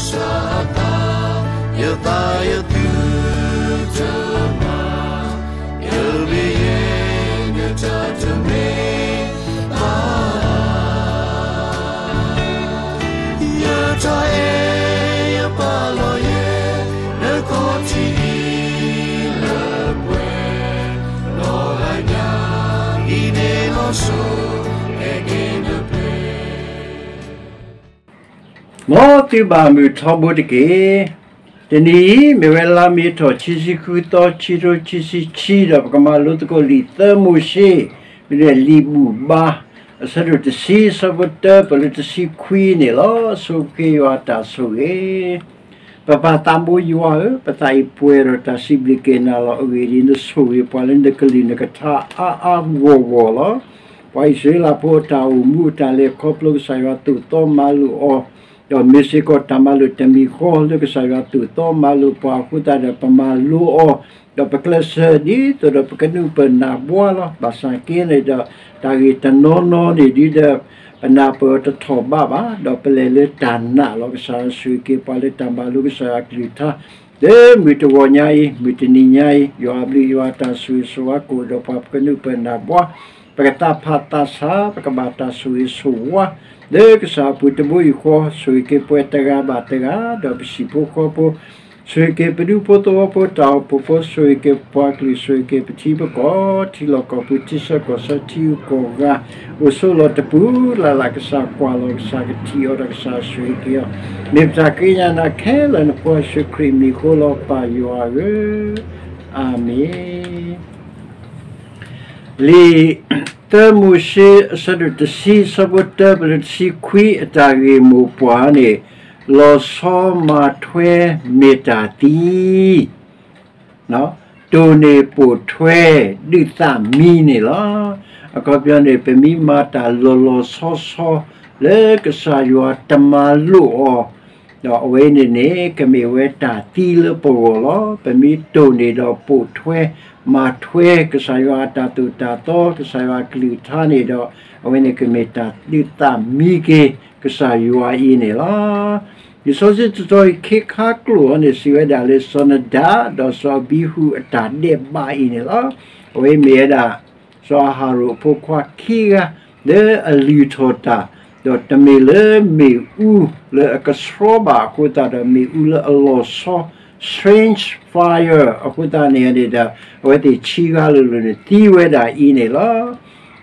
စးသး, ယသးယသုတမၤ, ယမ့ၢ်ယဲ နတၢ်တမ့ၢ်ဘၣ် ယတၢ်အဲၣ်ယပာ်လီၤယဲ နခီၣ်ထံးအံၤလၢပှဲၤ, လီၤဂာ်ညါအံၤန့ၣ်လီၤစိၤ ကဲက့ၤနပျဲၢ် မ်သုဘၣ်မုာ်ထီဘိတက့ၢ်. တနံၤအံၤ မ့ၢ်ဝဲလါမ့ၤထီၣ် ခံဆံဃုသီ ခံကထိခံဆံခံ ဒီးပကမၤလိသကိးလံာ်သၢမိၤၡ့ မ့ၢ်လံာ်ဘူၣ်ဘါ အဆၢဒိၣ်တဆံ အဆၢဖိတၢ ပလၢတဆံခွံန့ၣ်လီၤ. ဆိပဃ့ယွၤအတၢ်ဆိၣ်ဂ့ၤ ပပၢ်သးဘိယွၤဧၢ, ပသးအံၤပှဲၤဒီးတၢ်စံးဘျုးက့ၤနၤလီၤ. အဂ့ၢ်ဒ်အံၤ, နဆိၣ်ဂ့ၤပှၤလၢနကလုၢ်နကထါအါအါဂီၢ်ဂီၢ်လီၤ. ပှၤအံၣ်စရ့လးဖိအတၢ်အိၣ်မူအတၢ်လဲၤခီဖျိ ကစၢ်ယွၤသိၣ်သီမၤလိာ်အီၤ, ဒီးမ့ၢ်စ့ၢ်ကီးတၢ်မၤလိာ်တမံၤဃီ လၢကစၢ်ယွၤသိၣ်သီမၤလိာ်ပှၤအဃိသတးဒီး ပမၤလိအီၤ, ဒီးပကျဲးစၢးဒ်သိးဒီးပကနုာ်ပၢၢ်နၢ်ဘှါလီၤ. ဘၣ်ဆၣ်က့န့ၣ်ဒီး တၢ်ဂ့ၢ်တနီၤနီၤန့ၣ် ဒ်ဒီး ပနၢ်ပၢၢ်အီၤတထီၣ်ဘးဘၣ်, ဒီးပလဲၤလၢတၢ်နာ်လီၤ. ကစၢ်ယွၤဆိၣ်ဂ့ၤက့ၤပှၤလၢတၢ်မၤလိကစၢ်ယွၤအကလုၢ်ကထါ လၢမုၢ်တဂီၤညါအံၤ မုၢ်တနံၤညါအံၤ, ယွၤအဘျုးယွၤအတၢ်ဆိၣ်ဂ့ၤဆိၣ်ဝါကအိၣ်ဒီးပှၤ ပကနုာ်ပၢၢ်နၢ်ဘှါ, ပကသးဖးသးဆါ, ပကဘၣ်တၢ်ဆိၣ်ဂ့ၤဆိၣ်ဝါ လၢကစၢ်အပူၤတဘိယူၢ်ဃီ, ဆိၣ်ဂ့ၤက့ၤပှၤတဂၤဘၣ်တဂၤ ဒီးပဟံၣ်ဖိဃီဖိ, ဆိၣ်ဂ့ၤက့ၤပဒူဖိသဝီဖိ တၢ်အိၣ်ဖှိၣ်ဖိ, ဆိၣ်ဂ့ၤက့ၤပပှၤကလုာ်, ဆိၣ်ဂ့ၤက့ၤပထံပကီၢ်, ထံလီၢ်ကီၢ်ပူၤ, ထံဆၢကီၢ်ဆၢ, ထံဂုၤကီၢ်ဂၤ, အိၣ်ဆိးလီၤတပူၤလၢ်လၢ်, ကစၢ်ကွၢ်လီၤ, ကစၢ်ကထံၣ်အီၤ, ဒီးကစၢ်ဆိၣ်ဂ့ၤက့ၤအီၤ, မ့ၢ်ပတၢ်ဃ့ကညးနၤခဲလၢာ် နဖိယ့ၣ်ၡူးခရံာ်အမံၤအဃိလီၤ ပၢ်ယွၤဧၢ, အၤမ့ၣ်. လံာ်သၢမိၤၡ့ အဆၢဒိၣ်တဆံ အဆၢဖိတၢ ပလၢတဆံခွံ အတၢ်ဂ့ၢ်မိၢ်ပှၢ်န့ၣ်, လီၤဆီမၤထွဲမ့ၢ်တၢ်သံ, တိၢ်န့ၢ်ပိာ်ထွဲဒုးသးမံန့ၣ်လီၤ. အခီပညီန့ၣ် ပမ့ၢ်မၤတၢ်လီၤလီၤဆီဆီ လၢကစၢ်ယွၤတမၤလိာ်အီၤ ဒီးအဝဲန့ၣ်န့ၣ် ကမ့ၢ်ဝဲတၢ်သံလၢပဂီၢ်လီၤ. ပမ့ၢ်တိၢ်န့ၢ်ဒီးပိာ်ထွဲ မၤထွဲကစၢ်ယွၤအတၢ်သိၣ်တၢ်သီ ကစၢ်ယွၤအကလုၢ်ကထါန့ၣ်ဒီး အဝဲန့ၣ်ကမ့ၢ်တၢ်ဒုးသးမံက့ၤ ကစၢ်ယွၤအံၤန့ၣ်လီၤ. လံာ်စီဆှံတတီၤအံၤ ခ့ခါကျိာ်အီၤန့ၣ် စံးဝဲဒၣ်လၢစီၤနဒၤ ဒီးစီၤအဘံဟူအတၢ်ဒဲးဘးအံၤန့ၣ်လီၤ. အဝဲမ့ၢ်ဝဲဒၣ် စီၤအၤဟရိၣ်အဖိခွါခံဂၤ လၢအလုၢ်ထီၣ်တၢ်, ဒီးတမ့ၢ်လၢမ့ၣ်အူလၢအကဆှီဘၣ်အဃိသတးဒီး မ့ၣ်အူလၢအလီၤဆီ strange fire အဃိသတးန့ၣ်န့ၣ်ဒီး အဝဲသ့ၣ်ဆံဂၤလိၤလိၤန့ၣ် သံဝဲဒၣ်အံၤန့ၣ်လီၤ.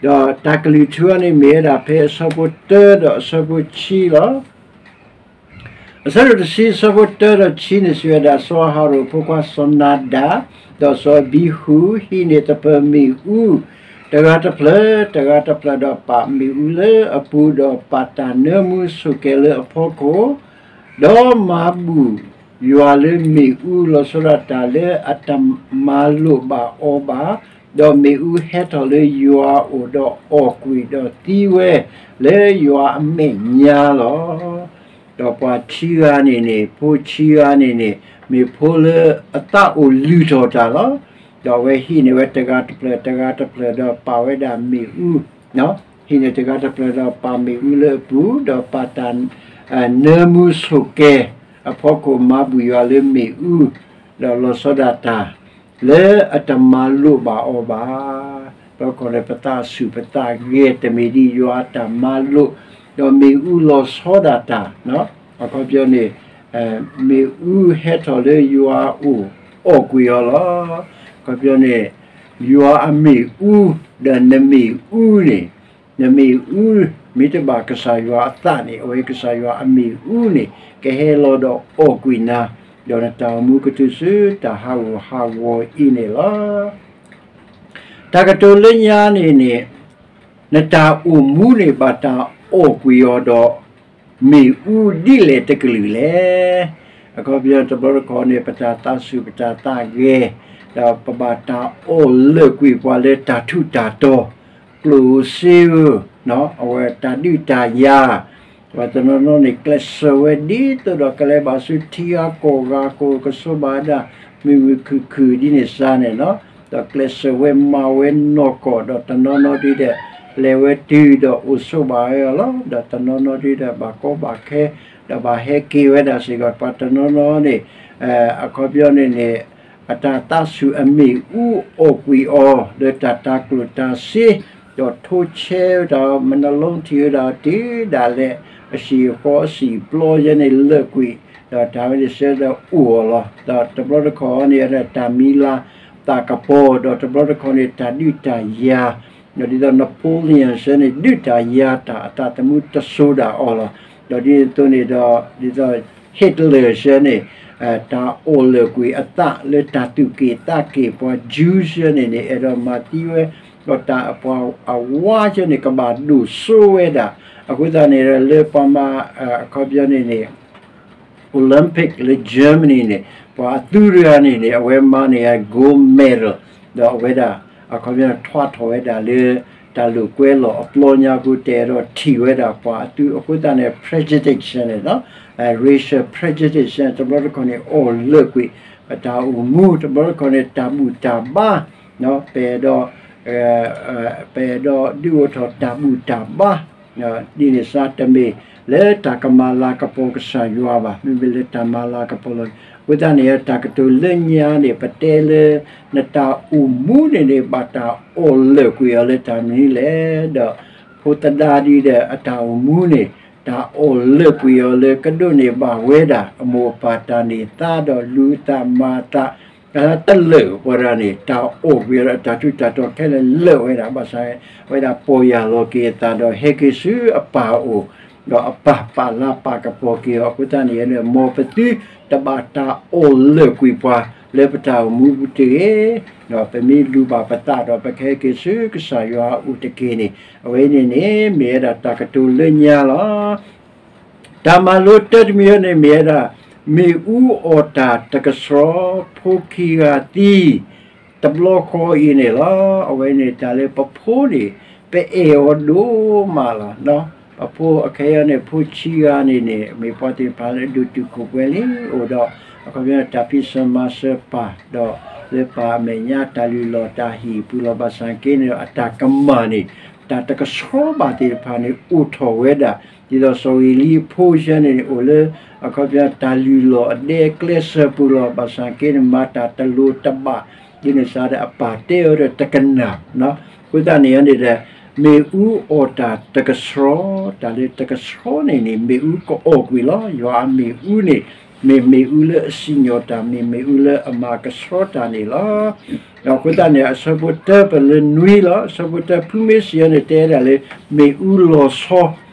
ဒီးတၢ်ကလုၢ်ထူအီၤန့ၣ် မ့ၢ်ဝဲဒၣ်ဖဲအဆၢဖိတၢဒီးအဆၢဖိဆံလီၤ. အဆၢဒိၣ်တဆံ အဆၢဖိတၢဒီးဆံန့ၣ် စံးဝဲဒၣ်, စီၤအၤဟရိၣ်အဖိခွါစီၤနၤဒၤ ဒီးစီၤအဘံဟူ ဟံးန့ၢ်သပၢၤမ့ၣ်အူ တဂၤတဖျၢၣ် တဂၤတဖျၢၣ် ဒီးပာ်မ့ၣ်အူလၢအပူၤ ဒီးပာ်တၢ်နၢမူဆိၣ်ကဲၤလၢအဖီခိၣ်, ဒီးမၤဘူၣ်ယွၤလၢမ့ၣ်အူ လီၤဆီဒၣ်တၢ်လၢအတမၤလိာ်ဘၣ်အီၤဘၣ်, ဒီးမ့ၣ်အူဟဲထီၣ်လၢယွၤအအိၣ် ဒီးအီၣ်ကွံာ်ဒီးသံဝဲလၢယွၤအမဲာ်ညါလီၤ. ဒီးပှၤဆံဂၤန့ၣ်န့ၣ် ဖိဆံဂၤန့ၣ်န့ၣ် မ့ၢ်ဖိလၢအသးအိၣ်လုၢ်ထီၣ်တၢ်လီၤ. ဒီးအဝဲဟံးန့ၢ်ဝဲတဂၤတဖျၢၣ် တဂၤတဖျၢၣ် ဒီးပာ်ဝဲဒၣ်မ့ၣ်အူ, ဟံးန့ၢ်တဂၤတဖျၢၣ် ဒီးပာ်မ့ၣ်အူလၢအပူၤ ဒီးပာ်တၢ် နၢမူဆိၣ်ကဲၤအဖီခိၣ် မၤဘူၣ်ယွၤလၢမ့ၣ်အူ ဒီးလီၤဆီဒၣ်တၢ် လၢအတမၤလိာ်ဘၣ်အီၤဘၣ်. ဒီးခီန့ၣ် ပသးစူၤပသးဂဲၤ တမ့ၢ်ဒ်ယွၤအတၢ်မၤလိာ်, ဒီးမ့ၣ်အူလီၤဆီဒၣ်တၢ်, အခီပညီန့ၣ် မ့ၣ်အူဟဲထီၣ်လၢယွၤအအိၣ် အီၣ်ကွံာ်အီၤလီၤ. အခီပညီန့ၣ် ယွၤအမ့ၣ်အူ ဒီးနမ့ၣ်အူန့ၣ် နမ့ၣ်အူ မ့ၢ်တဘၣ်ကစၢ်ယွၤအသးန့ၣ် အဝဲကစၢ်ယွၤအမ့ၣ်အူန့ၣ် ကဟဲလီၤဒီးအီၣ်ကွံာ်နၤ, ဒီးနတၢ်အိၣ်မူကတုၤဆူတၢ်ဟးဂူာ်ဟးဂီၤအံၤန့ၣ်လီၤ. တၢ်ကတိၤလၢညါန့ၣ်န့ၣ် နတၢ်အိၣ်မူန့ၣ် ဘၣ်တၢ်အီၣ်ကွံာ်အီၤဒီး မ့ၣ်အူဒ်လဲၣ်တကလုာ်လဲၣ်. အခီပညီတဘျီတခီန့ၣ် ပတၢ်သးစူၤ ပတၢ်သးဂဲၤ ဒီးပဘၣ်တၢ်အီၣ်လၢာ်ကွံာ်ပှၤလၢတၢ်ထူးတၢ်တီၤ, ကျိၣ်ဧိၤစ့ဧိၤ, အဝဲတၢ်ဒုးတၢ်ယၤ, ပှၤတနီၤနီၤန့ၣ် ကျဲးစၢးဝဲဒ်သိးဒီးကလဲၤဘၣ်ဆူထံဂၤကီၢ်ဂၤ ကအိၣ်ကဆိးဘၣ်ဝဲဒၣ် မုာ်မုာ်ခုၣ်ခုၣ်ဒ်န့ၣ်စ့ၢ်န့ၣ်လီၤ. ဒီးကျဲးစၢးဝဲမၤဝဲနီၢ်ကီၢ် ဒီးတနီၤနီၤဒ်ဒီး လဲၤဝဲတုၤဒီးအိၣ်ဆိးဘၣ်ဝဲအီၤလီၤ. ဒီးတနီၤနီၤဒ်ဒီးဘၣ်ကီဘၣ်ခဲ ဒီးဘၣ်ဟဲက့ၤဝဲဒၣ်စ့ၢ်ကီး ပှၤတနီၤနီၤန့ၣ် အခီပညီန့ၣ်န့ၣ် အတၢ်သးဆူၣ်အမ့ၣ်အူအီၣ်ကွံာ်အီၤ လၢတၢ်တၤကျိၣ်တၤစ့ ဒီးထိဆဲးဝဲဒၣ် မနုၤလီထံၣ်ဝဲဒၣ်တုၤဒၣ်လဲာ် အဟံၣ်အဃီအစံာ်ပျီယဲန့ၣ်လၢာ်ကွံာ် ဒီးတၢ်ဝဲန့ၣ်ဆၢဒီးအိၣ်အီၤလီၤ. ဒီးတဘျီတခီၣ်န့ၣ် တၢ်မံၤလၤသးကပီၤ ဒီးတဘျီတခီၣ်န့ၣ် တၢ်ဒုးတၢ်ယၤ ဒီးဒ်သိး Napoleon ဆၢန့ၣ် ဒုးတၢ်ယၤတၢ် အသးသမူတစိၤဒၣ်အီၤလီၤ. ဒီးဒ်သိးန့ၣ်ဒီး ဒ်သိး Hitler ဆၢန့ၣ် တၢ်အီၣ်လၢာ်ကွံာ်အသးလၢတၢ်သူၣ်က့ၣ်သးက့ၣ် ပှၤ Jew ဆၢန့ၣ်န့ၣ် အဲၣ်ဒိးမၤသံဝဲ ဒီးတၢ်ပှၤအဝါဆၢန့ၣ် ကဘၣ်ဒိၣ်စိဝဲဒၣ်. အဃိသတးန့ၣ် လၢပှၤမၤ အခီပညီန့ၣ်န့ၣ် Olympic လၢ Germany န့ၣ် ပှၤအသုးတဂၤန့ၣ်န့ၣ် အဝဲမၤန့ၢ် gold medal ဒီးအဝဲဒၣ် အခီပညီ ထွါထီၣ်ဝဲဒၣ်လၢ တၢ်လိာ်ကွဲလီၤအပျီညါပူၤ တအဲၣ်ဒိးထံၣ်ဝဲဒၣ်ပှၤအသုး အဃိသတးန့ၣ် prejudice န့ၣ် racial prejudice န့ၣ် တဘျီတခီၣ်န့ၣ် အီၣ်လၢာ်ကွံာ် ပတၢ်အိၣ်မူ တဘျီတခီၣ်န့ၣ် တၢ်ဘူၣ်တၢ်ဘါ ပအဲၣ်ဒိး ပအဲၣ်ဒိးဒုးအိၣ်ထီၣ်တၢ်ဘူၣ်တၢ်ဘါ ဒ်န့ၣ်စ့ၢ်တမ့ၢ် လၢတၢ်ကမၤလၤကပီၤကစၢ်ယွၤဘၣ်. မ့မ့ၢ်လၢတၢ်မၤလၤကပီၤလီၤ. အဃိသတးန့ၣ် တၢ်ကတိၤလၢညါန့ၣ် ပတဲလၢ နတၢ်အိၣ်မူန့ၣ်န့ၣ် ဘၣ်တၢ်အီၣ်လၢာ်ကွံာ်အီၤလၢတၢ်မနုၤလဲၣ်. ဒီးဖိသဒါဒ်ဒီးအတၢ်အိၣ်မူန့ၣ် တၢ်အီၣ်လၢာ်ကွံာ်အီၤလၢကဒိးန့ၢ်ဘၣ်ဝဲဒၣ် အမိၢ်အပၢ်တၢ်န့ၢ်သါဒီးလူၤသးမၤသး တလၢာ်ပှၤဒၣ်န့ၣ် တၢ်အီၣ်ကွံာ်အီၤဒီးတၢ်ထူးတၢ်တီၤခဲလၢာ်လၢာ်ဝဲဒၣ် ဘၣ်ဆၣ်ဝဲဒၣ်ပီၢ်ယၢ်လီၤက့ၤအသးဒီးဟဲက့ၤဆူအပၢ်အအိၣ် ဒီးအပၢ်ပာ်လၤပာ်ကပီၤက့ၤအီၤ အဃိသတးန့ၣ် မ်ပသုတဘၣ်တၢ်အီၣ်လၢာ်ကွံာ်ပှၤလၢပတၢ်အိၣ်မူပူၤတဂ့ၤ ဒီးပမ့ၢ်လူၤဘၣ်ပသးဒီးပကဟဲက့ၤဆူကစၢ်ယွၤအအိၣ်တက့ၢ်န့ၣ် အဝဲန့ၣ်န့ၣ် မ့ၢ်ဝဲဒၣ်တၢ်ကတိၤလၢညါလီၤ. တၢ်မၤလိတၢ်တမံၤန့ၣ်မ့ၢ်ဝဲဒၣ် မ့ၣ်အူအီၣ်တၢ်တကဆှီ ဖိခံဂၤသံ တဘျီဃီအံၤန့ၣ်လီၤ. အဝဲန့ၣ်တၢ်လၢပဖိန့ၣ် ပအဲၣ်အီၤဒိၣ်မးလီၤ. ပဖိအခဲအံၤန့ၣ် ဖိဆံဂၤန့ၣ်န့ၣ် မ့ၢ်ပှၤသ့ၣ်တဖၣ်လၢအဒိၣ်တုာ်ခိၣ်ပှဲၤလံ အိၣ်ဒီး အခီပညီတၢ်ဖံးစၢၤမၤစၢၤပၢ် ဒီးလၢပၢ်အမဲာ်ညါတၢ်လုၢ်လီၢ်တၢ်ဟံၣ်ပူၤလီၤ. ဘၣ်ဆၣ်က့န့ၣ် အတၢ်ကမၣ်န့ၣ် တၢ်တကဆှီဘၣ်သ့ၣ်တဖၣ်န့ၣ် အိၣ်ထီၣ်ဝဲဒၣ် ဒ်သိးစီၤဝံၤလံအဖိဆၢန့ၣ်န့ၣ် အိၣ်လၢ အခီပညီတၢ်လုၢ်လီၢ်အဒဲအကျဲစၢၤပူၤလီၤ. ဘၣ်ဆၣ်က့န့ၣ် မၤတၢ်တလိၤတဘၣ် ဒ်န့ၣ်စ့ၢ်ဒီးအပၢ်တဲအီၤဒီးတကနၣ် အဃိသတးန့ၣ်န့ၣ်ဒီး မ့ၣ်အူအီၣ်တၢ်တကဆှီ တၢ်လၢတကဆှီန့ၣ်န့ၣ် မ့ၣ်အူကအီၣ်ကွံာ်လီၤ. ယွၤအမ့ၣ်အူန့ၣ် မ့ၢ်မ့ၣ်အူလၢအစံၣ်ညီၣ်တၢ် မ့ၢ်မ့ၣ်အူလၢအမၤကဆှီတၢ်န့ၣ်လီၤ. ဒီးအဃိသတးန့ၣ် အဆၢဖိတၢပလၢနွံလီၤ. အဆၢဖိတၢဖုမ့ၢ်စံးအီၤန့ၣ် တဲဒၣ်လၢ မ့ၣ်အူလီၤဆီ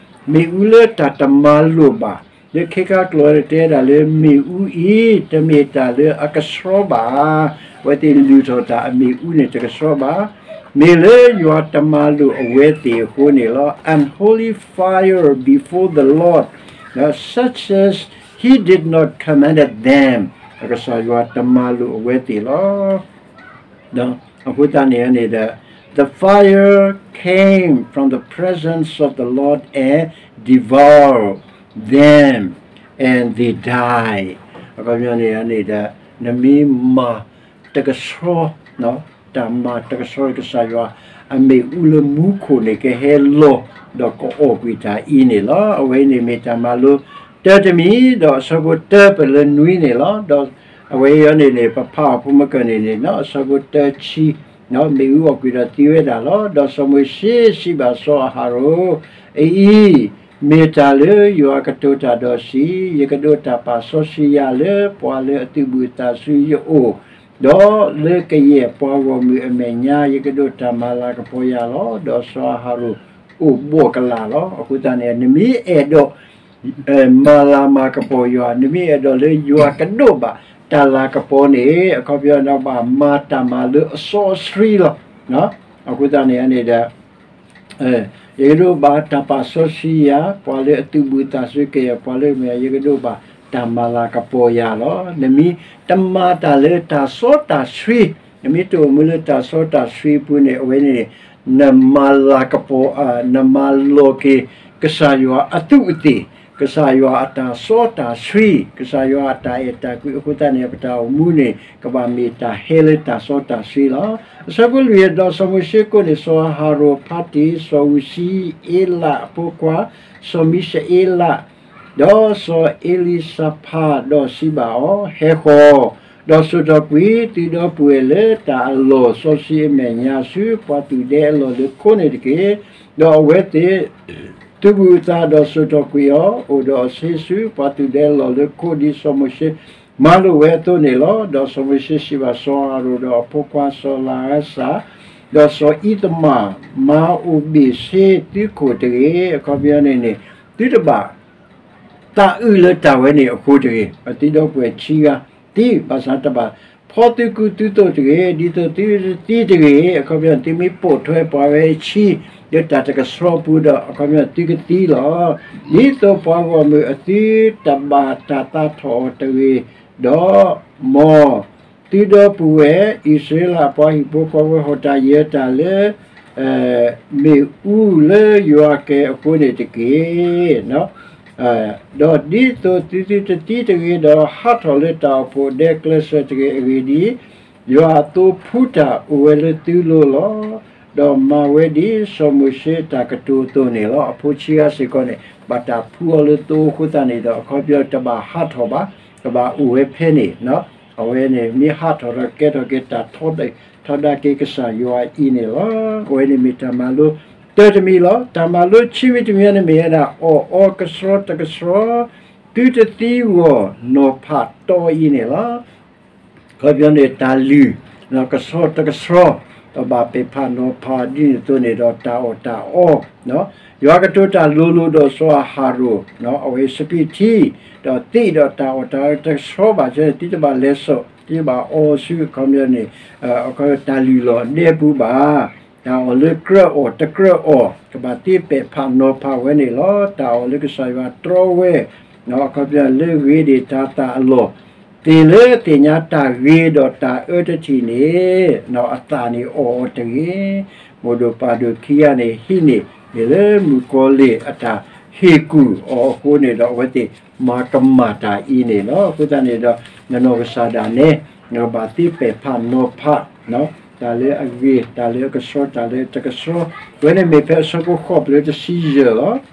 မ့ၣ်အူလၢတၢ်တမၤလိာ်ဘၣ် လၢခ့ခါကျိာ်န့ၣ် တဲဒၣ်လၢမ့ၣ်အူအံၤ တမ့ၢ်တၢ်လၢအကဆှီဘၣ်. အဝဲသ့ၣ်လုၢ်ထီၣ်တၢ်အမ့ၣ်အူန့ၣ်တကဆှီဘၣ်. မ့ၢ်လၢယွၤတမၤလိာ်အဝဲသ့ၣ်အဃိန့ၣ်လီၤ. Unholy fire before the Lord, such as he did not command them. ကစၢ်ယွၤတမၤလိာ်အဝဲသ့ၣ်လီၤ. အဃိသတးန့ၣ်န့ၣ်ဒီး the fire came from the presence of the Lord and devoured them, and they died. အခီပညီန့ၣ်န့ၣ်ဒီး နမ့ၢ်မၤတကဆှီ တၢ်မၤတကဆှီကစၢ်ယွၤ အမ့ၣ်အူလၢမူခိၣ်န့ၣ် ကဟဲလီၤ ဒီးကအီၣ်ကွံာ်တၢ်အံၤန့ၣ်လီၤ. အဝဲအံၤန့ၣ်မ့ၢ်တၢ်မၤလိ တၢတမံၤ ဒီးအဆၢဖိတၢပလၢနွံန့ၣ်လီၤ. ဒီးအဝဲအံၤန့ၣ်န့ၣ် ပဖးအီၤဖိမုၢ်ကၢၢ်န့ၣ်န့ၣ် အဆၢဖိတၢဆံ မ့ၣ်အူအီၣ်ကွံာ်ဒီးသံဝဲဒၣ်လီၤ. ဒီးစီၤမိၤၡ့စံးဘၣ်စီၤအၤဟရိၣ်, အအံၤ မ့ၢ်တၢ်လၢယွၤကတိၤတၢ်ဒီးစံး, ယကဒိးတၢ်ပာ်စီဆှံယၤလၢပှၤလၢအသုးဘူးအသးဆူယအိၣ်, ဒီးလၢကယဲၢ်ပှၤဂီၢ်မုၢ်အမဲာ်ညါ ယကဒိးတၢ်မၤလၤကပီၤယၤလီၤ. ဒီးစီၤအၤဟရိၣ်အိၣ်ဘှီၣ်ကလာ်လီၤ. အဃိသတးန့ၣ် နမ့ၢ်အဲၣ်ဒိး မၤလၤမၤကပီၤယွၤ, နမ့ၢ်အဲၣ်ဒိးလၢယွၤကဒိးဘၣ်တၢ်လၤကပီၤန့ၣ် အခီပညီဒီးဘၣ်မၤတၢ်မၤလၢအစီအဆှံလီၤ. အဃိသတးန့ၣ်န့ၣ်ဒီး ယကဒိးဘၣ်တၢ်ပာ်စီဆှံယၤ, ပှၤလၢအသုးဘူးသးဆူကယဲၢ်ပှၤလၢမဲာ်ညါ ယကဒိးဘၣ်တၢ်မၤလၤကပီၤယၤလီၤ. နမ့ၢ်တမၤတၢ်လၢတၢ်စီတၢ်ဆှံ, နမ့ၢ်တအိၣ်မူလၢတၢ်စီတၢ်ဆှံအပူၤန့ၣ် အဝဲန့ၣ် နမၤလၤကပီၤ, နမၤလီၤက့ၤကစၢ်ယွၤအသူးအသ့ၣ်, ကစၢ်ယွၤအတၢ်စီတၢ်ဆှံ, ကစၢ်ယွၤအတၢ်အဲၣ်တၢ်ကွံအဃိသတးန့ၣ် ပတၢ်အိၣ်မူန့ၣ် ကဘၣ်မ့ၢ်တၢ်ဟဲလၢတၢ်စီတၢ်ဆှံလီၤ. အဆၢဖိလွံၢ်, ဒီးစီၤမိၤၡ့ကိးန့ၢ်စီၤအၤဟရိၣ်ဖါတံၢ်, စီၤဧူၤစံအ့လးအဖိခွါ, စီၤမံၡအ့လး, ဒီးစီၤအ့လံၤစဖၤ, ဒီးစံးဘၣ်အီၤ, ဟဲဃီၤ, ဒီးစိာ်ထီၣ်ကွံာ်သုဒီပုၢ်ဝဲၢ်လၢတၢ်အလီၢ်စီဆှံအမဲာ်ညါဆူပှၤသုးဒဲအလီၢ်လၢခိန့ၣ်တက့ၢ်. ဒီးအဝဲသ့ၣ် သုးဘူးအသးဒီးစိာ်ထီၣ်ကွံာ်အီၤ, အိၣ်ဒီးအဆ့ဆူပှၤသုးဒဲအလီၢ်လၢခိ ဒ်စီၤမိၤၡ့မၤလိာ်ဝဲအသိးန့ၣ်လီၤ. ဒီးစီၤမိၤၡ့စံးဘၣ်စီၤအၤဟရိၣ်ဒီးအဖိခွါစီၤအ့လၤအါစၤ, ဒီးစီၤအံးသမၣ်, မၤအိၣ်ဘ့ၣ်ဆ့သုခိၣ်တဂ့ၤ. အခီပညီန့ၣ်န့ၣ် သုတဘၣ် သးအုးလၢတၢ်ဝဲန့ၣ်အဃိတဂ့ၤ. ပသုးဒီပုၢ်ဝဲၢ်ခံဂၤ သံဘၣ်ဆၣ်တဘၣ်ဖီသုကုသုသိးတဂ့ၤ. ဒ်သိးသုတသံတဂ့ၤ. အခီပညီ သုမ့ၢ်ပိာ်ထွဲပှၤဝဲဆံ လၢတၢ်တကဆှီပူၤဒီး အခီပညီသုကသံလီၤ. ဒ်သိးပှၤဂီၢ်မုၢ်အသုတဘၣ်တၢ်သးထီၣ်အီၤတဂ့ၤဒီး, မ်သုဒီပုၢ်ဝဲၢ်အံၣ်စရ့လးအပှၤဟံၣ်ဖိဃီဖိ ဟီၣ်တၢ်ယၢၤတၢ်လၢ မ့ၣ်အူလၢယွၤကဲၤအဃိန့ၣ်တက့ၢ်. ဒီးဒ်သိးသုသုတသံတဂ့ၤဒီး ဟးထီၣ်လၢတၢ်အိၣ်ဖှိၣ်ဒဲကျဲးစၢးတဂ့ၤ. အဂ့ၢ်ဒ်အံၤ, ယွၤအသိဖှူတၢ်အိၣ်ဝဲလၢသုလိၤလီၤ. ဒီးမၤဝဲဒ်စီၤမိၤၡ့တၢ်ကတိၤအသိးန့ၣ်လီၤ. အဖိဆံးအါစ့ၢ်ကီးန့ၣ် ဘၣ်တၢ်ဖှူအီၤလၢသိအဃိသတးန့ၣ်ဒီး အခီပညီတဘၣ်ဟးထီၣ်ဘၣ်, တဘၣ်အိၣ်ဝဲဖဲန့ၣ် အဝဲန့ၣ်မ့ၢ်ဟးထီၣ်ဒီးကဲထီၣ်က့ၤတၢ်ထီဒါက့ၤကစၢ်ယွၤအံၤန့ၣ်လီၤ. အဝဲန့ၣ်မ့ၢ်တၢ်မၤလိတၢတမံၤလီၤ. တၢ်မၤလိခံမံၤတမံၤန့ၣ်မ့ၢ်ဝဲဒၣ် အီၣ်အီကဆှီတကဆှီ, သုတသံဂီၢ်နီၤဖးတီအံၤန့ၣ်လီၤ. အခီပညီန့ၣ် တၢ်လုၢ်ကဆှီတကဆှီ, ဒီးဘၣ်ပဲာ်ဖးနီၤဖးဒ်န့ၣ်အသိးန့ၣ်ဒီး တၢ်အီၣ်တၢ်အီ, ယွၤကတိၤတၢ်လိၤလိၤဒီးစီၤအၤဟရိၣ်, အဝဲစပံးထံ, ဒီးသ့ၣ်ဒီးတၢ်အီၣ်တၢ်အီတကဆှီဘၣ်ဆၣ်န့ၣ် သုတဘၣ်လဲၤစိာ်, သုတဘၣ်အီဆူ အခီပညီန့ၣ် တၢ်လုၢ်လီၢ်ဒဲပူၤဘၣ်. တၢ်အီၣ်လၢကြၢးအီၣ်တကြၢးအီၣ် ကဘၣ်သ့ပဲာ်ဖးနီၤဖးဝဲန့ၣ်လီၤ. တၢ်အီၣ်လၢကစၢ်ယွၤတြီဝဲ, အခီပညီလၢဂ့ၤဒံးတၤသၣ်အလီၢ်, သ့ၣ်လၢသ့ၣ်ညါတၢ်ဂ့ၤဒီးတၢ်အၢတထံၣ်န့ၣ် အသၣ်န့ၣ်အီၣ်အီၤတဂ့ၤ. မိၢ်ဒိၣ်ပၢ်ဒိၣ်ခံဂၤန့ၣ် ဟံးန့ၢ်လၢမုၣ်ကီၤလံၢ်အတၢ်ဟ့ၣ်ကူၣ်အီၤအဃိန့ၣ်ဒီး အဝဲသ့ၣ်မၤကမၣ်တၢ်အံၤန့ၣ်လီၤ. အဃိသတးန့ၣ်ဒီး နနီၢ်ကစၢ်ဒၣ်နဲ နကဘၣ်သ့ပဲာ်ဖးနီၤဖး တၢ်လၢအဂ့ၤ တၢ်လၢအကဆှီ တၢ်လၢအတကဆှီ, အဝဲန့ၣ်မ့ၢ်ဖဲအဆၢဖိဃိးတုၤလၢတဆံယဲၢ်လီၤ.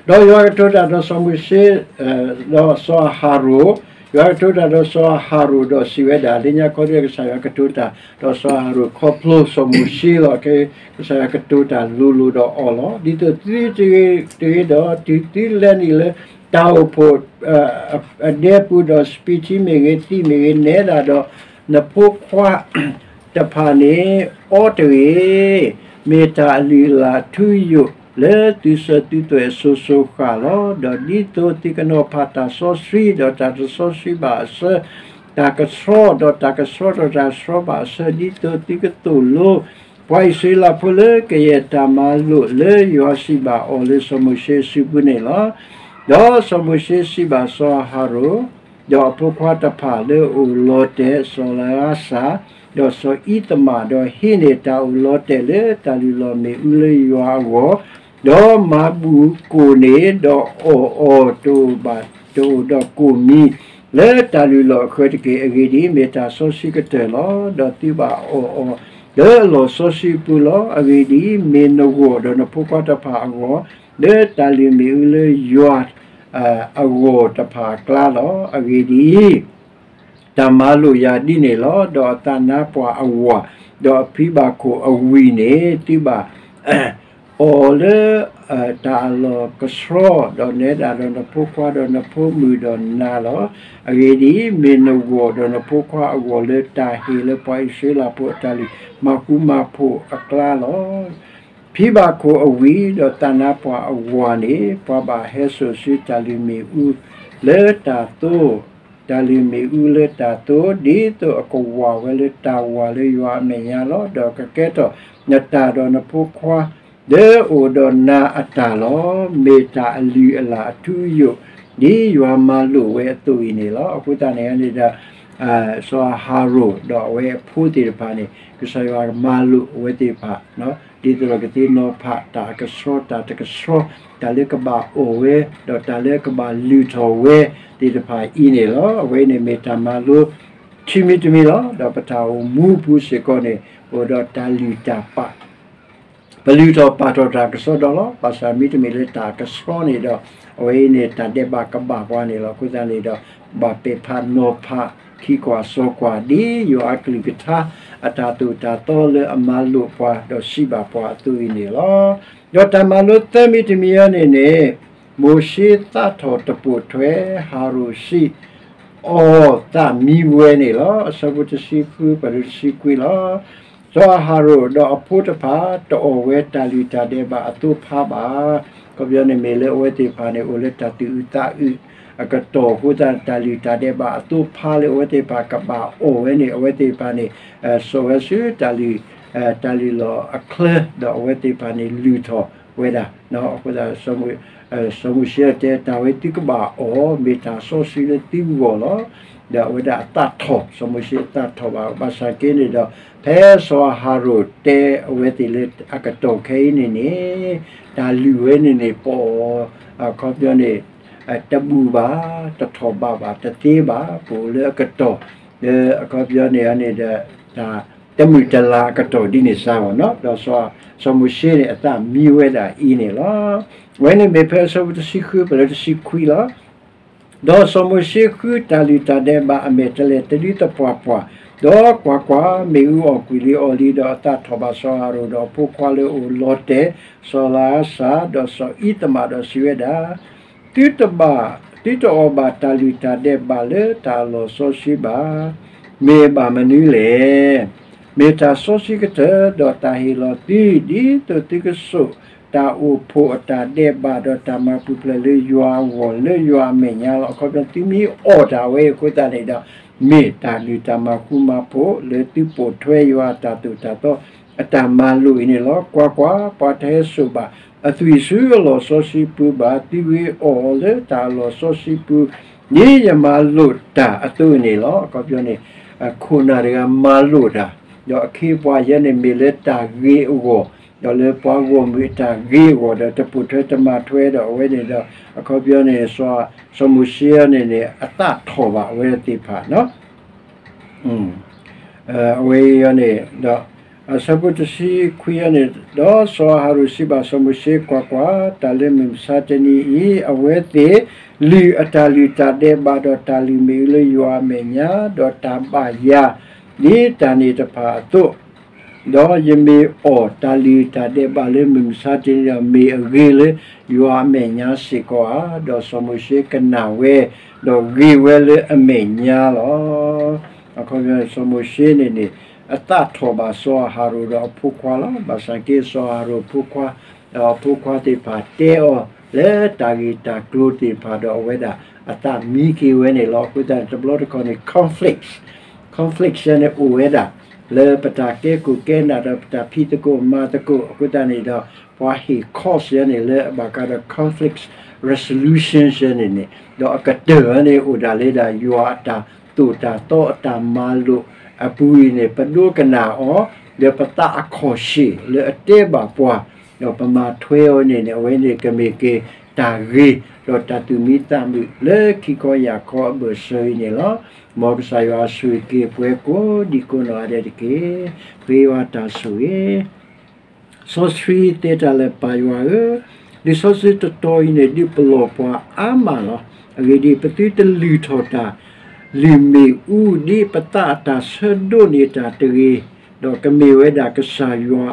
ဒီးယွၤကတိၤတၢ်ဒီးစီၤမိၤၡ့, ဒီးစီၤအၤဟရိၣ်, ယွၤကတိၤတၢ်ဒီးစီၤအၤဟရိၣ်ဒီးစံးဝဲဒၣ်, လၢညါခီဒုးကစၢ်ယွၤကတိၤတၢ်ဒီးစီၤအၤဟရိၣ်ခီဖျိစီၤမိၤၡ့လီၤ. ကစၢ်ယွၤကတိၤတၢ်လိၤလိၤဒီးအီၤလီၤ. ဒ်သိးသုတဂ့ၤတဂ့ၤဒီး တုၤသုလဲၤနုာ်လၢတၢ်အိၣ်ဖှိၣ် အဒဲပူၤဒီး စပံးထံမ့ၢ်ဂ့ၤ သံးမ့ၢ်ဂ့ၤ နဲဒၣ်ဒီးနဖိခွါတဖၣ်န့ၣ် အီတဂ့ၤ, မ့ၢ်တၢ်အလုၢ်အလၢ်အထူအယိာ်လၢသုစၢၤသုသွဲၣ်အစိၤစိၤဃၣ်လီၤ. ဒီးဒ်သိးသုကနီၤဖးတၢ်စီဆှံ ဒီးတၢ်တစီဆှံဘၣ်အဆၢ, တၢ်ကဆှီ ဒီးတၢ်ကဆှီ ဒီးတၢ်ဆှီဘၣ်အဆၢ, ဒ်သိးသုကသိၣ်လိ ပှၤအံၣ်စရ့လးဖိလၢကယဲၢ်တၢ်မၤလိာ်လၢယွၤစံးဘၣ်အီၤလၢစီၤမိၤၡ့အစုပူၤန့ၣ်လီၤ. ဒီးစီၤမိၤၡ့စံးဘၣ်စီၤအၤဟရိၣ်, ဒီးအဖိခွါတဖၣ်လၢအအိၣ်လီၤတဲာ်စီၤအ့လၤအါစၤ, ဒီးစီၤအံသမၣ်, ဒီးဟံးန့ၢ်တၢ်အိၣ်လီၤတဲာ်လၢတၢ်လုၢ်လီၢ်မ့ၣ်အူလၢယွၤအဂီၢ်, ဒီးမၤဘူၣ်ကိၣ်န့ၣ်, ဒီးအီၣ်အီၤတအိၣ်ဘၣ်တအိၣ်ဒီးကိၣ်မံၤ လၢတၢ်လုၢ်လီၢ်အဃၢၤတက့ၢ်. အဂ့ၢ်ဒ်အံၤ, မ့ၢ်တၢ်စီဆှံကတၢၢ်လီၤ. ဒီးသုဘၣ်အီၣ်အီၤလၢအလီၢ်စီဆှံအပူၤလီၤ. အဂ့ၢ်ဒ်အံၤ, မ့ၢ်နဂီၢ်ဒီးနဖိခွါတဖၣ်အဂီၢ်, လၢတၢ်လုၢ်မ့ၣ်အူလၢယွၤအဂီၢ်တဖၣ်အကျါလီၤ. အဂ့ၢ်ဒ်အံၤ, တၢ်မၤလိာ်ယၤဒ်န့ၣ်လီၤ. ဒီးအသးနါပှၢ်အဝၤ, ဒီးအဖံဘၣ်ခိၣ်အဝံၤန့ၣ် သုဘၣ် အီၣ်လၢတၢ်အလီၢ်ကဆှီ, ဒီးနဲဒၣ်ဒီးနဖိခွါဒီးနဖိမုၣ်ဒီးနၤလီၤ. အဂ့ၢ်ဒ်အံၤ, မ့ၢ်နဂီၢ်ဒီးနဖိခွါအဂီၢ်လၢတၢ်ဟ့ၣ်လၢပှၤအံၣ်စရ့လးဖိအတၢ်လုၢ်မၤဃူမၤဖိးအကျါလီၤ. ဖံဘၣ်ခိၣ်အဝံၤ, ဒီးသးနါပှၢ်အဝၤန့ၣ် ပှၤဘၣ်ဟဲစိာ်ဆူတၢ်လုၢ်မ့ၣ်အူလၢတၢ်သိ တၢ်လုၢ်မ့ၣ်အူလၢတၢ်သိ, ဒ်သိးအကဝၤဝဲလၢတၢ်ဝၤလၢယွၤအမဲာ်ညါလီၤ. ဒီးကကဲထီၣ်နတၢ်ဒီးနဖိခွါ လၢအအိၣ်ဒီးနၤအတၢ်လီၤ. မ့ၢ်တၢ်အလုၢ်အလၢ်အထူအယိာ် ဒ်ယွၤမၤလိာ်ဝဲအသိးအံၤန့ၣ်လီၤ. အဃိသတးန့ၣ်န့ၣ်ဒီး စီၤအၤဟရိၣ် ဒီးအဝဲအဖိသ့ၣ်တဖၣ်န့ၣ် ကစၢ်ယွၤမၤလိာ်အဝဲသ့ၣ်တဖၣ် ဒ်သိးဒီးကသ့ၣ်နီၣ်ဖးတၢ်အကဆှီ တၢ်တကဆှီ, တၢ်လၢကဘၣ်အီၣ်ဝဲ ဒီးတၢ်လၢကဘၣ်လုၢ်ထီၣ်ဝဲသ့ၣ်တဖၣ်အံၤန့ၣ်လီၤ. အဝဲအံၤန့ၣ်မ့ၢ်တၢ်မၤလိ ခံမံၤတမံၤလီၤ. ဒီးပတၢ်အိၣ်မူပူၤစ့ၢ်ကီးန့ၣ် အိၣ်ဒီးတၢ်လုၢ်တၢ်ပာ် ပလုၢ်ထီၣ်ပာ်ထီၣ်တၢ်ကစီဒီလီၤ. ဘၣ်ဆၣ်မ့တမ့ၢ်လၢတၢ်ကဆှီန့ၣ်ဒီး အဝဲအံၤန့ၣ် တၢ်ဒဲးဘးကဘၣ်ပှၤန့ၣ်လီၤ. အဃိသတးန့ၣ်ဒီး ဘၣ်ပဲာ်ဖးနီၤဖး ခံကွၢ်စီၤကွၢ် ဒ်ယွၤအကလုၢ်ကထါ အတၢ်သိၣ်တၢ်သီလၢအမၤလိာ်ပှၤ ဒီးစံးဘၣ်ပှၤအသိးအံၤန့ၣ်လီၤ. ဒီးတၢ်မၤလိသၢမံၤတမံၤအံၤန့ၣ်န့ၣ် မိၤၡ့သးထီၣ်တပိာ်ထွဲ ဟၤရိၣ်စံး အီၣ်သးမံဝဲန့ၣ်လီၤ. အဆၢဖိတဆံဃု ပတုၤတဆံခွံလီၤ. စီၤအၤဟရိၣ်ဒီးအဖိတဖၣ် တအီၣ်ဝဲတၢ်လုၢ်တၢ်ဒဲးဘးအသိဖါဘၣ်. အခီပညီန့ၣ်မ့ၢ်လၢအဝဲသ့ၣ်တဖၣ်န့ၣ် အိၣ်လၢတၢ်သူၣ်အုးသးအုးအကတီၢ်အဃိသတး တၢ်လုၢ်တၢ်ဒဲးဘးအသိဖါလၢအဝဲသ့ၣ်တဖၣ်ကဘၣ်အီၣ်ဝဲန့ၣ် အဝဲသ့ၣ်တဖၣ်န့ၣ် စိာ်ဝဲဆူတၢ်လုၢ် တၢ်လုၢ်လီၢ်အချၢ ဒီးအဝဲသ့ၣ်တဖၣ်န့ၣ်လုၢ်ထီၣ်ဝဲဒၣ်. အဃိသတး စီၤမိၤၡ့တဲ တၢ်ဝဲသုကဘၣ်အီၣ် မ့ၢ်တၢ်စီဆှံလၢသုဂီၢ်လီၤ. ဒီးအဝဲဒၣ်အသးထီၣ် စီၤမိၤၡ့အသးထီၣ်ဘၣ်. ဘၣ်ဆၣ်က့န့ၣ်ဒီး ဖဲစီၤအၤဟရိၣ်တဲအဝဲသ့ၣ်လၢအကတီၢ်ခဲအံၤန့ၣ်န့ၣ် တၢ်လုၢ်ဝဲန့ၣ်န့ၣ် ပအီၣ် အခီပညီန့ၣ် တဘူၣ်ဘၣ်, တထီၣ်ဘးဘၣ်, တသ့ဘၣ်, ပအိၣ်လၢအကတီၢ် လၢအခီပညီန့ၣ်န့ၣ်ဒီး တၢ်တမုာ်တလၤအကတီၢ်ဒ်န့ၣ်စါဘၣ်နီၤ. ဒီးစီၤမိၤၡ့န့ၣ် အသးမံဝဲဒၣ်အံၤန့ၣ်လီၤ. အဝဲန့ၣ်မ့ၢ်ဖဲအဆၢဖိတဆံဃု ပတုၤတဆံခွံလီၤ. ဒီးစီၤမိၤၡ့ဃုတၢ်လုၢ်တၢ်ဒဲးဘးအမဲာ်ထဲလဲၣ်တဒုသပှၢ်ပှၢ်, ဒီးကွၢ်ကွၢ်, မ့ၣ်အူအီၣ်ကွံာ်လံအီၤလံ, ဒီးအသးထီၣ်ဘၣ်စီၤအၤဟရိၣ်ဒီးအဖိခွါလၢအအိၣ်လီၤတဲာ်, စီၤအ့လၤအၤစၤ, ဒီးစီၤအံၤသမး, ဒီးစံးဝဲဒၣ်, သုတဘၣ်, သုတအီၣ်ဘၣ်တၢ်လုၢ်တၢ်ဒဲးဘးလၢတၢ်အလီၢ်စီဆှံဘၣ်. မ့ၢ်ဘၣ်မနုၤလဲၣ်. မ့ၢ်တၢ်စီဆှံကတၢၢ်, ဒီးတၢ်ဟ့ၣ်လီၤသု ဒ်သိးသုကစိာ်တၢ်အိၣ်ဖှိၣ်အတၢ်ဒဲးဘး ဒီးတၢ်မၤပူၤဖျဲးလၢယွၤအဂီၢ်လၢယွၤအမဲာ်ညါလီၤ. အခီပညီ သုမ့ၢ်အီၣ်တၢ်ဝဲအဃိသတးန့ၣ်ဒီး မ့ၢ်တၢ်လုၢ်တၢ်မၤဃူမၤဖိးလၢသုပိာ်ထွဲယွၤအတၢ်သိၣ်တၢ်သီ အတၢ်မၤလိာ်အံၤန့ၣ်လီၤ. ကွၢ်ကွၢ်, ပှၤတဟဲစိာ်ဘၣ်အသွံၣ်ဆူအလီၢ်စီဆှံပူၤဘၣ်, သုဂ့ၤအီၣ်အီၤလၢတၢ်အလီၢ်စီဆှံပူၤ, ဒ်ယမၤလိာ်တၢ်အသိးန့ၣ်လီၤ. အခီပညီန့ၣ် ခိၣ်နၢ်တဂၤမၤလိာ်တၢ်, ဒီးအခ့အပှၤယဲန့ၣ်မ့ၢ်လၢတၢ်ဂ့ၤအဂီၢ်, ဒီးလၢပှၤဂီၢ်မုၢ်အတၢ်ဂ့ၤအဂီၢ်ဒီး တပိာ်ထွဲတမၤထွဲဒီးအဝဲန့ၣ်ဒီး အခီပညီန့ၣ် စီၤမိၤၡ့န့ၣ်န့ၣ် အသးထီၣ်ဘၣ်အဝဲသ့ၣ်တဖၣ် အဝဲအံၤန့ၣ်ဒီး အဆၢဖိတဆံခွံအံၤန့ၣ်, ဒီးစီၤအၤဟရိၣ်စံးဘၣ်စီၤမိၤၡ့, ကွၢ်ကွၢ်, တၢ်လၢမုၢ်မဆါတနံၤအံၤ အဝဲသ့ၣ်လုၢ်အတၢ်လုၢ်တၢ်ဒဲးဘး ဒီးတၢ်လုၢ်မ့ၣ်အူလၢယွၤအမဲာ်ညါ, ဒီးတၢ်ဘၣ်ယၤဒ်တၢ်န့ၣ်တဖၣ်အသိး, ဒီးယမ့ၢ်အီၣ်တၢ်လုၢ်တၢ်ဒဲးဘးလၢမုၢ်မဆါတနံၤဒီး မ့ၢ်အဂ့ၤလၢယွၤအမဲာ်ညါစ့ၢ်ကီးဧါ. ဒီးစီၤမိၤၡ့ကနၣ်ဝဲ, ဒီးဂ့ၤဝဲလၢအမဲာ်ညါလီၤ. အခီပညီ စီၤမိၤၡ့န့ၣ်န့ၣ် အသးထီၣ်ဘၣ်စီၤအၤဟရိၣ်ဒီးအဖိခွါလီၤ. ဘၣ်ဆၣ်က့စီၤအၤဟရိၣ်အဖိခွါ ဒီးအဖိခွါသ့ၣ်တဖၣ်တဲအီၤ လၢတၢ်ဂ့ၢ်တၢ်ကျိၤသ့ၣ်တဖၣ်ဒီး အဝဲဒၣ်အသးမံက့ၤဝဲန့ၣ်လီၤ. အဃိသတးန့ၣ် တဘျီတခီၣ်န့ၣ် conflict, conflict န့ၣ်အိၣ်ဝဲဒၣ် လၢပတၢ်ကဲခိၣ်ကဲနၢ်ဒီးပတၢ်ဖံးသကိးမၤသကိးအဃိသတးန့ၣ်ဒီး ပှၤဟ့ၣ် course န့ၣ် လၢအဘၣ်ဃးဒီး conflict resolution န့ၣ်န့ၣ် ဒီးအကတၢၢ်န့ၣ် အိၣ်ဒၣ်လၢဒၣ်ယွၤအတၢ်သိၣ်တၢ်သီအတၢ်မၤလိာ်အပူၤအံၤန့ၣ် ပဒိကနၣ်အီၤ ဒီးပသးအခီၣ်ဆ့ၣ်လၢအတဲဘၣ်ပှၤ ဒီးပမၤထွဲအီၤန့ၣ်န့ၣ် အဝဲန့ၣ်ကမ့ၢ်က့ၤတၢ်ဂ့ၤ ဒီးတၢ်သူၣ်မံသးမုာ်လၢခံခီယၢ်ခီအဘၢၣ်စၢၤအံၤန့ၣ်လီၤ. မ်ကစၢ်ယွၤဆိၣ်ဂ့ၤက့ၤပှၤကိးဒံကိးနီၢ်ဂၤဒဲးတက့ၢ်. ဃ့ယွၤတၢ်ဆိၣ်ဂ့ၤ စီဆှံသ့တၢ်လၢပၢ်ယွၤဧၢ, လံာ်စီဆှံတတီၤအံၤန့ၣ် ဒုးပလီၢ်ပှၤအါမးလီၤ. အဂ့ၢ်ဒ်အံၤ, ပသုတလုၢ်ထီၣ်တၢ်လုၢ်မ့ၣ်အူ ဒ်ပသးအတၢ်ဆၢဒိးန့ၢ်တၢ်တဂ့ၤ, ဒီးကမ့ၢ်ဝဲဒၣ်ကစၢ်ယွၤ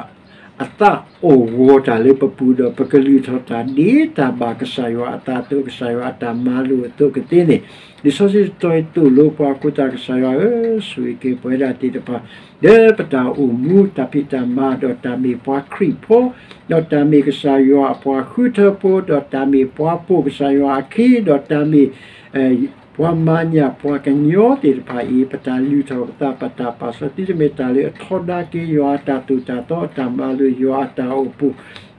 အသးအိၣ်ဂီၤတၢ်လၢပပူၤ, ဒီးပကလုၢ်ထီၣ်တၢ်ဒ်တၢ်ဘၣ်ကစၢ်ယွၤအသးအသိး ကစၢ်ယွၤအတၢ်မၤလိာ်အသိးကသ့န့ၣ်, လံာ်စီဆှံတတီၤအံၤသိၣ်လိပှၤအဃိသတး ကစၢ်ယွၤဧၢ, ဆိၣ်ဂ့ၤက့ၤပဝဲဒၣ်သ့ၣ်တဖၣ် လၢပတၢ်အိၣ်မူ တၢ်ဖံးတၢ်မၤ ဒီးတၢ်မ့ၢ်ပှၤခရံာ်ဖိ, ဒီးတၢ်မ့ၢ်ကစၢ်ယွၤအပှၤဃုထၢဖိ, ဒီးတၢ်မ့ၢ်ပှၤပိာ်ကစၢ်ယွၤအခံ, ဒီးတၢ်မ့ၢ် ပှၤမၤညၣ်ပှၤကညီသ့ၣ်တဖၣ်အံၤ ပတၢ်လုၢ်ထီၣ်ပသး ပတၢ်ပာ်စီဆှံ သုတမ့ၢ်တၢ်လၢအထီဒါက့ၤ ယွၤအတၢ်သိၣ်တၢ်သီ အတၢ်မၤလိာ် ယွၤအတၢ်အိၣ်ဖှိၣ်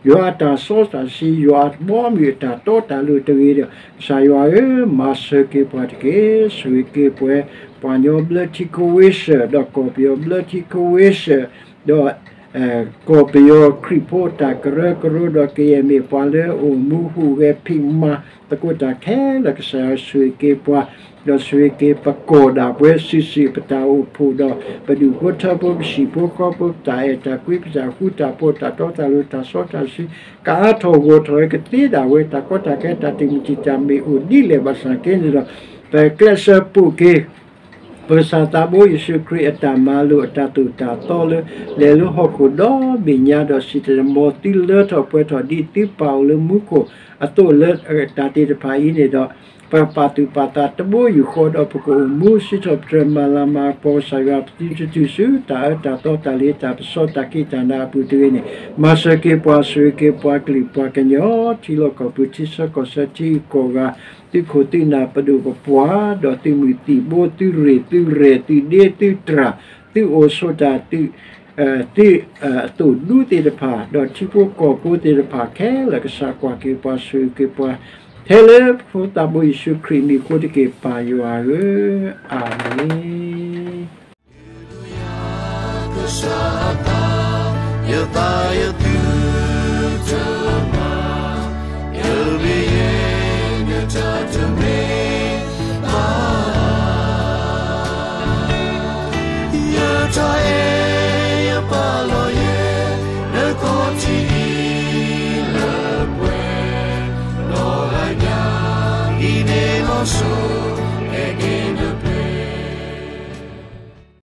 ယွၤအတၢ်စီတၢ်ဆှံ ယွၤအဘီအမုၢ်အတၢ်တီတၢ်လိၤတဂ့ၤဒီး ကစၢ်ယွၤဧၢ, မၤစၢၤက့ၤပှၤတက့ၢ်. ဆိၣ်ဂ့ၤက့ၤပှၤ ပှၤကညီဘျၢထံခဝ့ၡၢၣ် ဒီးကီၢ်ပယီၤဘျၢထံခဝ့ၡၢၣ် ဒီး ကီၢ်ပယီၤခရံာ်ဖိအတၢ်ကရၢကရိ ဒီးကယဲၢ်မ့ၢ်ပှၤလၢအအိၣ်မူဟူးဂဲၤဖံးမၤသကိးတၢ်ခဲလၢာ် ကစၢ်ယွၤဆိၣ်ဂ့ၤက့ၤပှၤ, ဒီးဆိၣ်ဂ့ၤက့ၤပကီၢ်ဒၣ်ပဝဲစုာ်စုာ် ပတၢ်အိၣ်ဖှိၣ်ဒီး ပဒူၣ်ဖိထၢဖိ ပဟံၣ်ဖိဃီဖိ ပတၢ်အဲၣ်တၢ်ကွံ ပတၢ်ဃူတၢ်ဖိး တၢ်တီတၢ်လိၤ တၢ်စီတၢ်ဆှံ ကအါထီၣ်ဂီၢ်ထီၣ်ဝဲကသ့ဒၣ်ဝဲ တၢ်ကီတၢ်ခဲ တၢ်တမုာ်တံာ်တာ်မ့ၢ်အိၣ်ဒ်လဲၣ်ဘၣ်ဆၣ်က့န့ၣ်ဒီး ပကျဲးစၢးပိာ်က့ၤ ပကစၢ်သးဘိယ့ၣ်ၡူးခရံာ်အတၢ်မၤလိာ် အတၢ်သိၣ်တၢ်သီလၢ လဲၤလၢဟီၣ်ခိၣ်ဒီဘ့ၣ်ညါ ဒီးစံၣ်တဲၤတဲလီၤသုလၢထီၣ်ပှဲၤထီၣ် ဒ်သုပာ်အိၣ်လၢမူခိၣ်အသိးလၢတၢ်သ့ၣ်တဖၣ်အံၤန့ၣ်ဒီး ပပာ်သူၣ်ပာ်သးတဘိယူၢ်ဃီ ဒီးပကအိၣ်မူစံးထီၣ်ပတြၢၤ မၤလၤမၤကပီၤကစၢ်ယွၤ ပသုတတုၤဆူတၢ်အၢတၢ်သီ တၢ်လ့တၢ်ပစီ တၢ်ခံးတၢ်နၤအပူၤတဂ့ၤန့ၣ် မၤစၢၤက့ၤပှၤ ဆိၣ်ဂ့ၤက့ၤပှၤကလုာ်ပှၤကညီ ထံလီၢ်ကီၢ်ပူၤ ထံဆၢကီၢ်ဆၢ ထံဂုၤကီၢ်ဂၤ သုခိၣ်သုနၢ် ပဒိၣ်ပပှၢ် ဒီးသုးမုၢ်သံၣ်ဘိ သုးရ့ၣ်သုးရဲၣ် သုးဒ့သုးတြၢ် သုးအိၣ်ဆိးတၢ် သုး သုးအသိၣ်ဒူသ့ၣ်တဖၣ် ဒီးထံဖိကီၢ်ဖိသ့ၣ်တဖၣ်ခဲလၢာ် ကစၢ်ကွၢ်က့ၤပှၤ ဆိၣ်ဂ့ၤက့ၤပှၤ ထဲလၢပဖိသးဘိယ့ၣ်ၡူးခရံာ်အမံၤအဃိတက့ၢ် ပၢ်ယွၤဧၢ, အၤမ့ၣ်. ကစၢ်အသး ယသးယသုတမၤ ယမ့ၢ်ယဲ နတၢ်တမ့ၢ်ဘၣ် ယတၢ်အဲၣ် ယပာ်လီၤယဲ နခီၣ်ထံးအံၤလၢပှဲၤ ဒီးအညၣ်အံၤန့ၣ်လီၤစိၤ